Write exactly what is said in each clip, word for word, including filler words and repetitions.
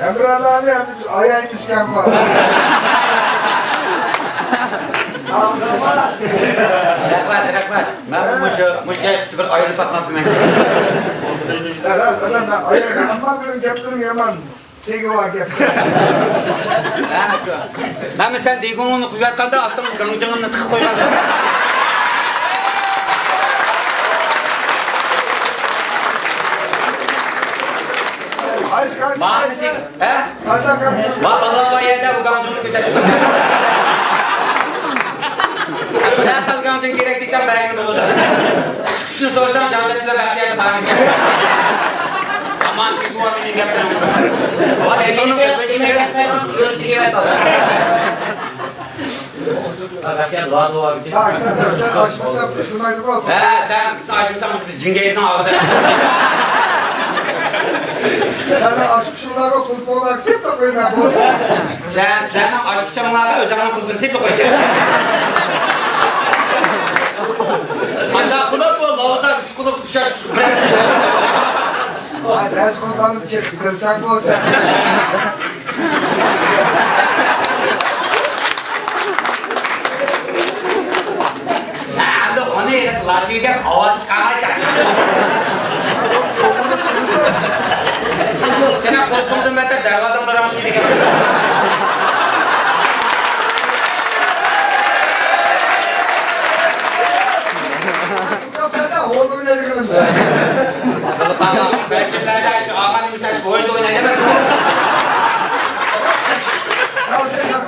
ھەمراھلارنى ھەم بىز ئايايمىزكەن بار. رەھمەت، رەھمەت. مەن مۇشۇ، مۇشۇ بىر ئايرىلىپ باقماپتىمەن. راست، ئادام، مەن ئايايمەن، ئەمما مېنىڭ گەپلىرىم يامان. تېگى بار گەپ. ھە، شۇ. مەنمۇ سەن دېگۈڭنى قۇيۇۋاتقاندا ئاستىڭ گاڭجىڭىمنى تىقىپ قويغان. ھە؟ ۋا بالا، ۋا يەردە بۇ گاڭجىڭنى كۆرسەتتىم. نەدە گاڭجىڭ كېرەك دېسەم، بەرگىلى بولىدۇ. چىقىشنى سورىسام، جاڭداشلار بەختىياردا بارمىكەن؟ ئامان، كۈلكە بار مېنىڭ گەپلىرىمدە. ۋا دېگەننىڭ سۆزىنى چىقىرىپ، شۇنى سىگىۋەت. ھە، سەن ئاچمىساڭ، بىز جىڭگەيزنىڭ ئاغزى. سەن ئاشۇ شۇلارغا قۇلۇپ بولغان سېپىپ قويماي بولدى. سىلەر، سىلەرنىڭ ئاشۇ كۇچاملارغا ئۆزۈڭنىڭ قۇلۇپىنى سېپىپ قويدى. قانداق قۇلۇپ بۇ؟ لاۋزا ئۈچ قۇلۇپ، ئۈچ ئاچقۇچ، بىر ئاچقۇچ. ۋاي، راست قۇلۇپلارنى چېقىپ كىرسەڭ بولسا. ھە، ئەمدى ئۇنى لاتىنگە ئاۋاز چىقارماي چاقچاق. سېنىڭ قۇلۇپۇڭدىن بەتتەر دەرۋازاڭدا رامۇس كىيدىكەن. يوق، سەندە ھويلىدا ئوينايدىغىنىم. بىلىپ قالما، بەلكىملەردە شۇ ئاغانىمىزدە ھويلىدا ئوينايدۇ ئەمەسمۇ؟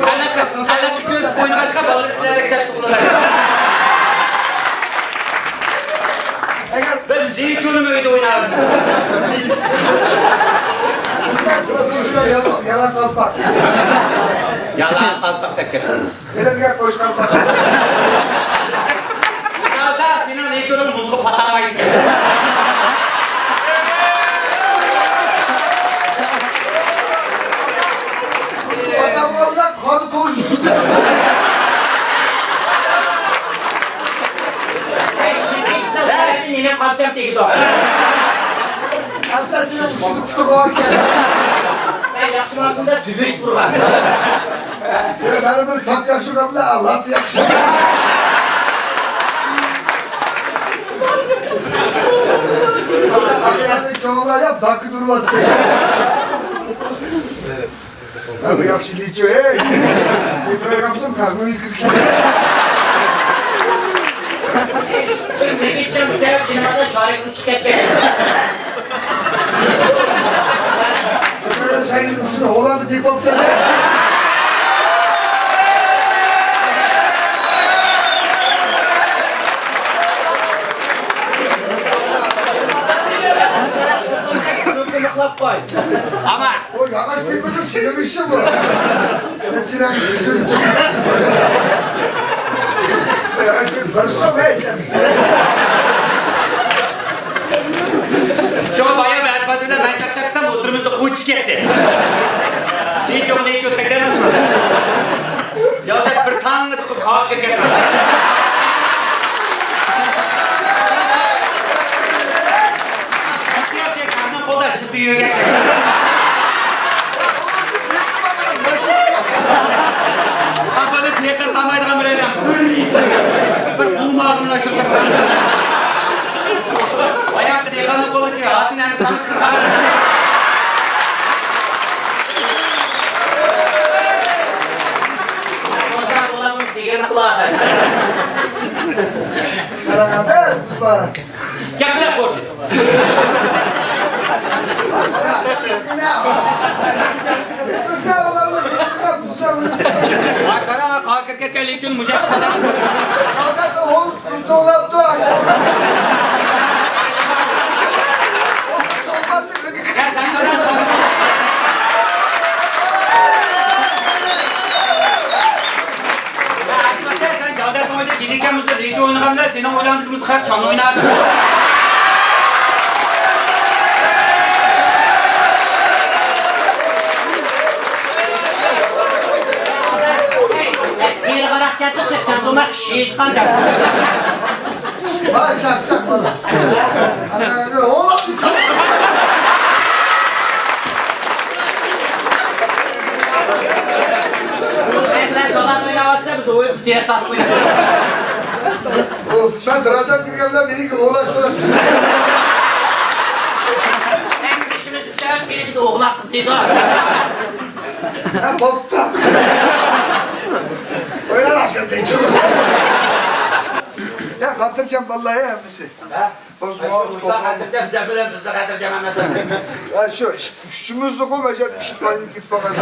قەلەم، قەلەم كۆرۈپ ئوينىغاچقا بالىلار سىلەردەك سەت تۇغۇلىدۇ. بىز زىچۇنىمۇ ئۆيدە ئويناۋاتىمىز. يالا، يالا قالپاق. يالا قالپاق دەپ كەتتىم. بىلىمگە قوشقان. يالا، سېنىڭ زىچۇنۇڭ مۇزغا پاتالمايدىكەن. پاتالمىغان بىلەن قانى تولا يۈتكۈزدى. ئەي، شېكىل سەۋەبى مېنىڭ قاپچام تېگىدۇ. ئەمسە سېنىڭ ئۈستۈڭدە پۇتۇڭ بار ئىكەن. مەن ياخشى ماڭسىمدا تۈگۈپ تۇرغان. سېنىڭ قەلبىڭ ساپ ياخشى بولغان بىلەن ئاللا ياخشى. سەن ئاقىۋەتنى كۆڭۈل ئاياپ داكا تۇرۇۋاتىسەن. ھە، بۇ ياخشى دېيچۇ، ھەي! دېپىرەي قاپسام، قەھۋىنى كىرىپ كەتتى. شۇ بىر كېچىشىم سەۋەب جىنىمدا شارىكىم چىقىپ كەتكەن. شۇ بىر شاينىڭ ئۈستىدە ھوللاندى دېيىپ قاپسەن، ھەي! ئاما! ئۇ ياغاچ پېپىرنى سېلىۋېتىشى بۇ. نەچچىلەر سۈزۈلۈپ. بىر سوق ئەيسەن. شۇڭا بايا بەربات بىلەن مەن چاقچاقسام ئوتتۇرىمىزدا ئۇچۇپ كەتتى. نېچۇ، نېچۇ تەگدى ئەمەسمۇ؟ ياۋزاك بىر تاڭ قاغا كىرگەن. ئەھتىيات، سەن قولدا شىلتە يۈرگەن. ئاپادا پېقىر قالمايدىغان بىر ئادەم. بىر بۇماغىنى ئاشۇرۇپ. باياققى دېھقاننىڭ قولىدىكى ھاسىنى ھەم ساڭا قىرغان. ساراڭ ئەمەس، بىز بار. گەپلەپ بولدى. ۋاي، ساراڭ، قاغا كىرىپ كەتكەنلىكى ئۈچۈن مۇشۇ يەردە قالدىڭىز. سەن گەۋدە سويدا گىلىكەمىزدە رېدىيو ئوينىغان بىلەن سېنىڭ ئويلاڭدىكى مۇزىكا چان ئويناپ. شېيىتقان دەپ. ۋاي، چاقچاق بالا. ئانا، ئوغلاقنى چاق. سەن دولان ئويناۋاتسا، بىز ئويۇن تېرە تارتىپ ئوينايمىز. ئۇ، مەن بىرەردەم كىرگەندە مېنىڭكى ئوغلاق شۇلاپ. ئەڭ ئىشىمىز چىقسا، سېنىڭكى ئوغلاق قىز دەيدۇ. ھە، بوپتۇ. ئويناۋاتىدۇ. يا، خاتىرجەم بالىلار يا، ھەممىسى. ھە؟ بولسا، ماۋۇ توپلام. خاتىرجەم، سەن بىلەن بىزنى خاتىرجەم ئەمەس. ھە، شۇ ئۈچىمىزنىكۇ بەجەر ئىشىپ قاينىپ كېتىپ قالغان.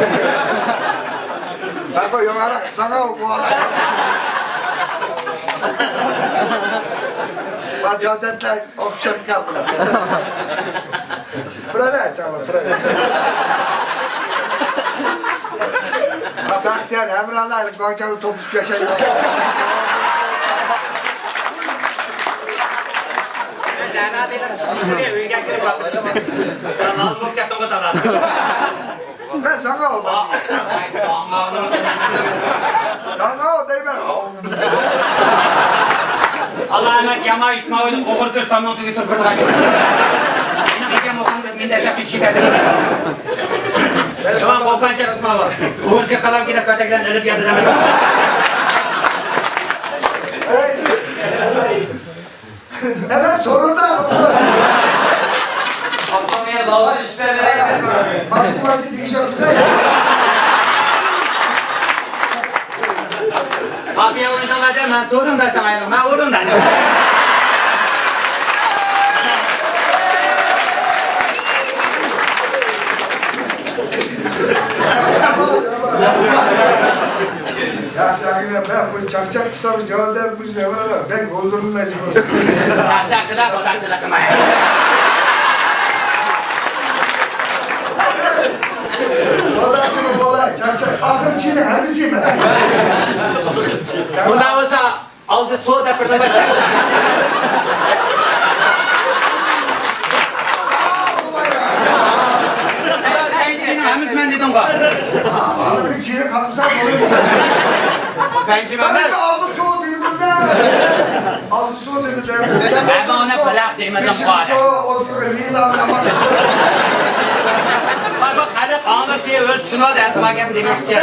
بەكو ياڭراق ساڭا بۇ. باجادەتلەر. ئوخشاپ كەلدىلەر. تۇرۇۋەر، چاغلار، تۇرۇۋەر. بەختىيار ھەمراھلار گۇاڭچاڭدا توپلىشىپ ياشايدۇ. ئۆيگە كىرىپ باقتىم. مەن ساڭا ئۇ. ساڭا ئۇ دەيمەن. ئاللا ئەمەت يامان ئىشماۋۇل ئوغرى كۆز تامنىڭ تۈگى تۇرۇپ بىردىغاچ. مېنىڭ ئەكەم ئوقۇغان مېنى ئەسەپ كېچىكى كەتتى. يامان قوقانچاق ئىشماۋۇل. ئوغرى كەپ قالام كېلىپ كۆتەكلەرنى ئېلىپ يەردە دەمەس. ئەمەس سورۇندا. ئاپتومىيە لاۋا ئىشلەر. ماشىنا ماشىنا دېگۈچى يوق بىزدە. قاپىيە ئوينىتىڭلار دە، مەن سورۇندا ساڭا ئايرىلما، مەن ئورۇندا. ياخشى، ئاكىمەن، مەن بۇ چاقچاق قىلسام جاۋاب بەرمەيدۇ، بەك ھۇزۇرۇم مەجبۇر. چاقچاق قىلار، بۇ چاقچاق قىلماي. بولاي، بولاي، چاقچاق. ئاخىرى چىنى ھەممىسى مەن. ئۇنداق بولسا، ئالدى سو دەپ بىرنى باشلايمىز. پەنجىنىڭ ھەممىسى مەن دېدىڭغۇ. پەنجى مەن. ئالدى سو دېدىڭ-دە. ئالدى سو دېدىڭ-دە. مەن ئۇنى بىراق دېمىدىمغۇ. سو ئولتۇرغان لىلا. ۋاي، بۇ خەلق ئاڭلىپ كېلىپ ئۆزى چۈشىنىۋالدى، ئەسما گەپ دېمەكچى.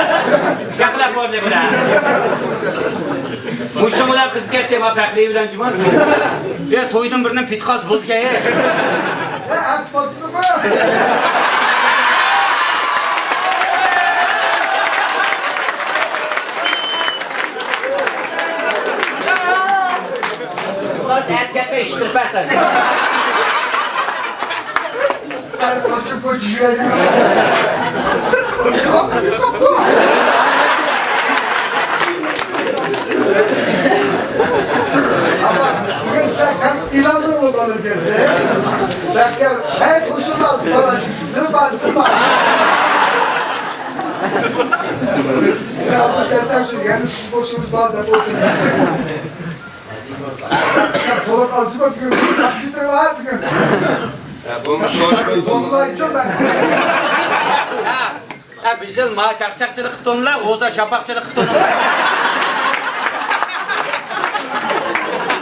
گەپلەپ بولدى بىلەن. مۇشۇنىڭ بىلەن قىز كەتتى، ما پەخرى بىلەن جۇما. يا، تويدىن بىرنىڭ پىتقاس بولدى كەي. يا، ئەپ بولدىمۇ؟ ئەپ كەتمە، ئىشتىرىپ بەرسەن. قاچىپ، قاچىپ يۈرەيلى. ئەمما بۈگۈن سەن ھەم ئېلاننى ئوبدان بەرسەڭ، بەختىيار، ھەي، قوشۇنلار، سىپالا، سىپا، سىپا. يا، ئاللا بەرسەم شۇ، يەنە سىز بولسىڭىز بار دەپ ئولتۇردۇم. تولۇق ئالجىما بۈگۈن، تاپشۇرۇپ بار بۈگۈن. ھە، بولمىسا بولمايدۇ. ھە، بىز يىل ما چاقچاقچىلىق قىلىپ تونلا، ئوزا شاپاقچىلىق قىلىپ تونلا.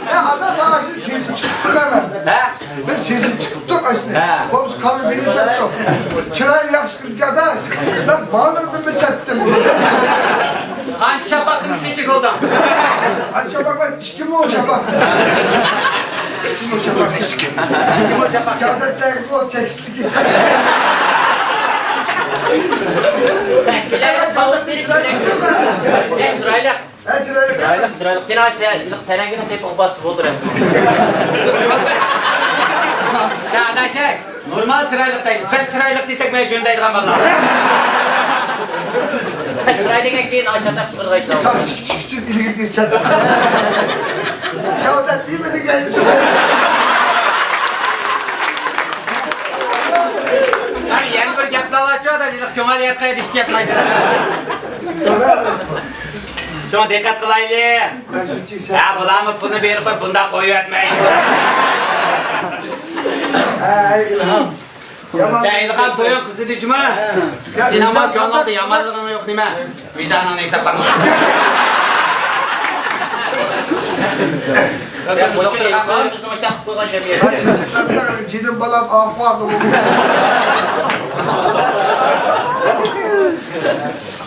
ھە، ئاتا، باشنى سېزىپ چىقىپتۇ مەن. ھە؟ بىز سېزىپ چىقىپتۇق ئاشنى. ھە. بولمىسا قالدى بىلىپ تاپتۇق. چىرايى ياخشى كىرىپ كەلدى. مەن ماڭدىم سەتتىم. قانچە شاپاقتىن شۇنچە بولدى؟ قانچە شاپاق بار؟ ئىككى مو شاپاق. ئىككى مو شاپاق. ئىككى مو شاپاق. جادەتلەرگە بۇ تېكىستلىك. چىرايلىق. چىرايلىق. چىرايلىق، چىرايلىق. سېنىڭ سەرەڭگىنىڭ تېپىغا باسسا بولدى رەسىم. يا ئاداش، نورمال چىرايلىق دەيدۇ. بەك چىرايلىق دېسەك مەن جۆندەيدىغان بالىلار. چىراي دېگەن كېيىن چاتاق چىقىرىدىغان ئىشلار. چاق چىق چىق چىق ئىلگىرى دېسەم. يا ئاداش، نېمە دېگەن چىراي؟ قارا، يەنە بىر گەپ دەۋاتچۇ، ئاداش، كۆڭۈل ياتقان يەردە ئىشتىياق قايتىدۇ. شۇڭا دىققەت قىلايلى. ھە، بۇلارمۇ پۇلنى بېرىپ قويۇپ، بۇنداق قويۇۋەتمەي. ھە، ئىلھام. يا ئىلھام، تويۇڭ قىزىدى جۇما. سېنىڭ ما كۆڭلۈڭدە يامانلىقىڭ يوق نېمە؟ ۋىجدانىڭنى ھېسابقا ئالما. يا، مۇشۇ ئىلھام بىزنى مۇشۇنداق قىلىپ قويغان جەمئىيەت. ھە، چېچەكلەپ سەن جېنىم بالام ئاق ئاق.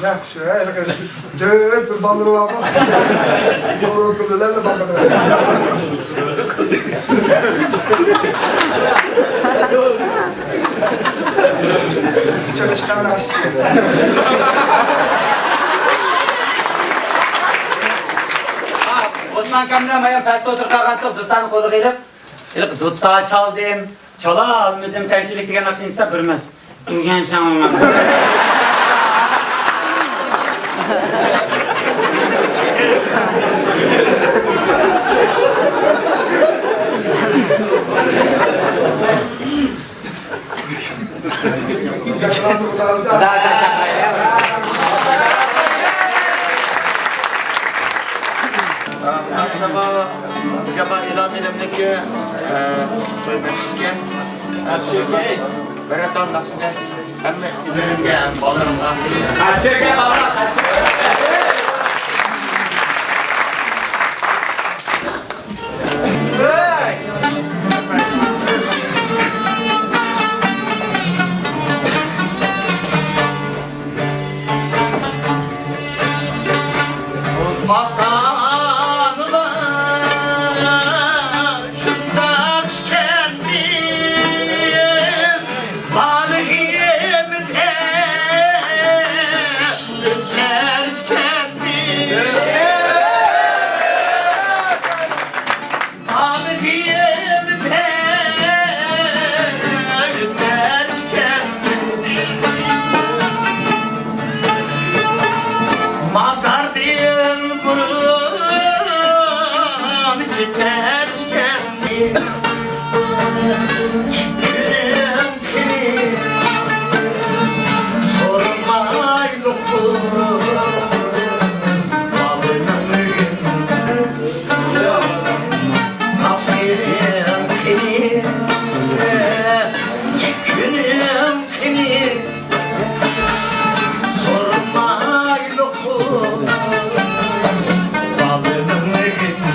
ياخشى، ھە، دۆت بىر بالىلىرى بارغۇ. يورۇن كۈنلەردە باقىدۇ. چىق، چىقار. ئوسمان كامىل مايان پەستە ئولتۇرۇپ قالغانتۇق، دۇتارنى قولىغا ئېلىپ، ھېلىقى دۇتار چالدىم، چالالمىدىم، سەنچىلىك دېگەن ناخشىنى ئېيتسا بىرمەس. ئۆگەنسەڭ ئۇنى. مۇناسىۋەت بىلەن ئىلھام ئىنىمنىڭكى، ئە، توي مەجلىسىگە، ئە، بىر رەقەم ناخشىنى ھەممە ئىنىمگە، ھەم بالىلىرىمغا. ئاتا-ئانىلار شۇنداق ئىكەنمىز، بالىغىمدە ئۆتەر ئىكەنمىز. ماداردىن بۇرۇن كېتەركەن. كۈنۈم قېنى، سورىمايلۇقۇم بالىنىڭ ئۆيىنى. تاپىرىڭ قېنى، كۈنۈم قېنى، سورىمايلۇقۇم بالىنىڭ ئۆيىنى.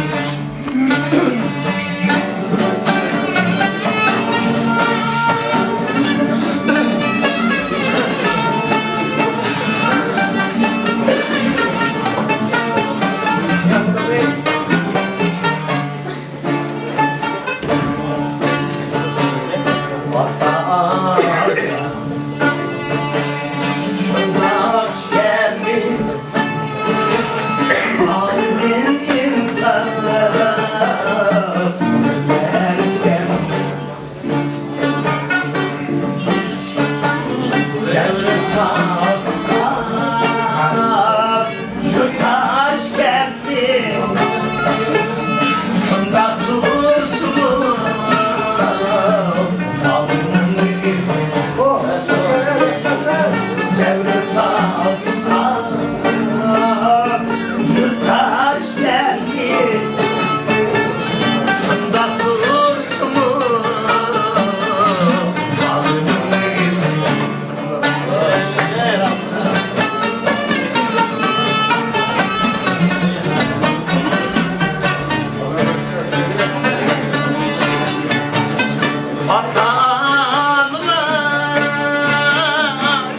ئاتا-ئانىلار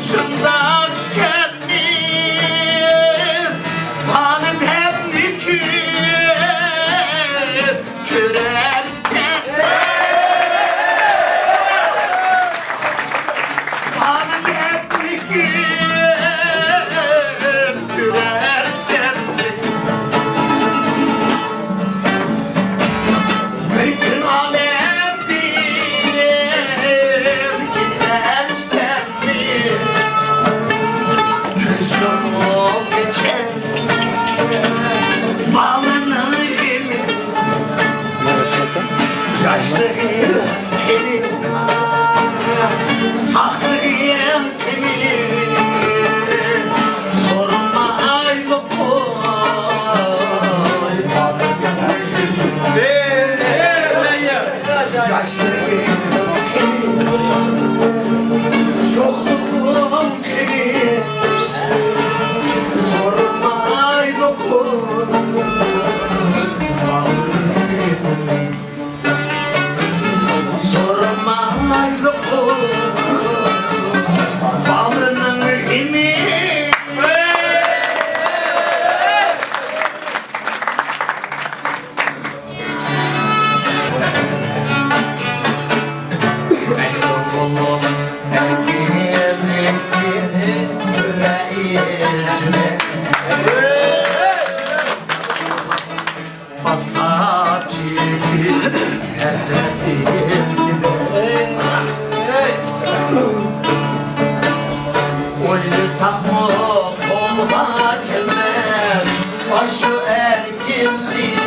شۇنداق ئىكەنمىز، بالىدەمنى كۆرەر ئىكەن. بالىدەمنى كۆرەر ئىكەن. بىر كۈن ئالەمدىن كېتەر ئىكەن. كۆز يۇمغۇچە بالىنىڭ غېمى، ياشلىقىڭ قېنى، ساقلىقىڭ قېنى. شۇ ئەركىنلىك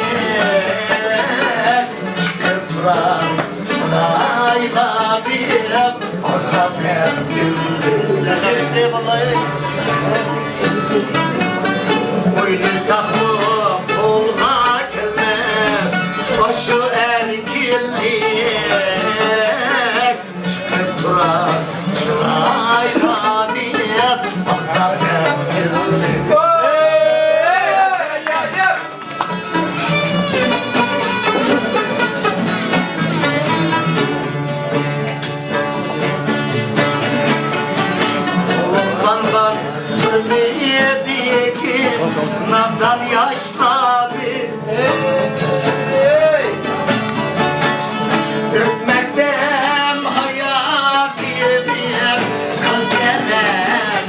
چىقىپ تۇرار چىرايلار بېرىپ، ئازاب ئەركىنلىك. ئويلىساقمۇ قولغا كەلمەس ئاشۇ ئەركىنلىك. چىقىپ تۇرار چىرايلارنى ئازاب ئەركىنلىك. قوللانغان تۈرمىدىكى نادان ياشلارنى. ئۆتمەكتە ھاياتىم قىلچە مەن.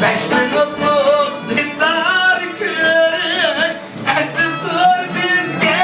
بەش مىنۇتلۇق دىدار كۆرۈش ئەزىزدۇر بىزگە.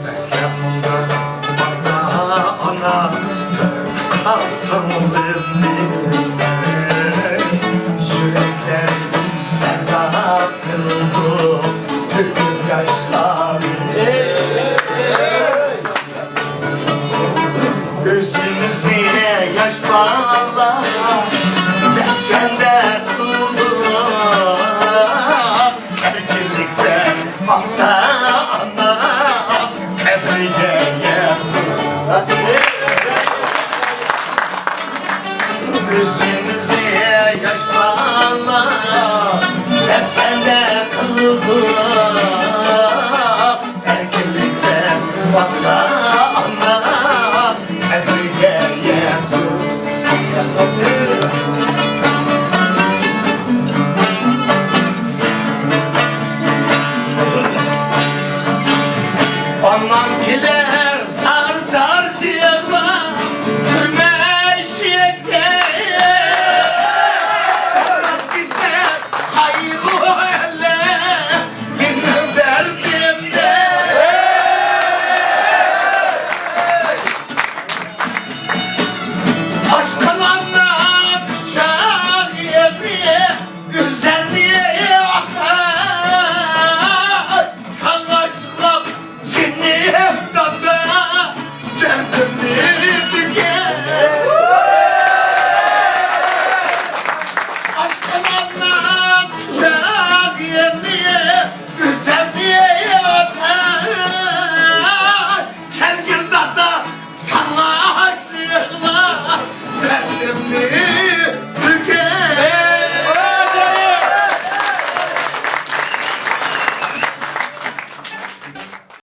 دەسلەپ مۇنداق ئاتا-ئانا قالساڭلىمنى، يۈرەكلەر سەرداب قىلدۇق تۆكۈپ ياشلارنى. ئۆزىمىزنى ياش بالىلار دەپ سەندە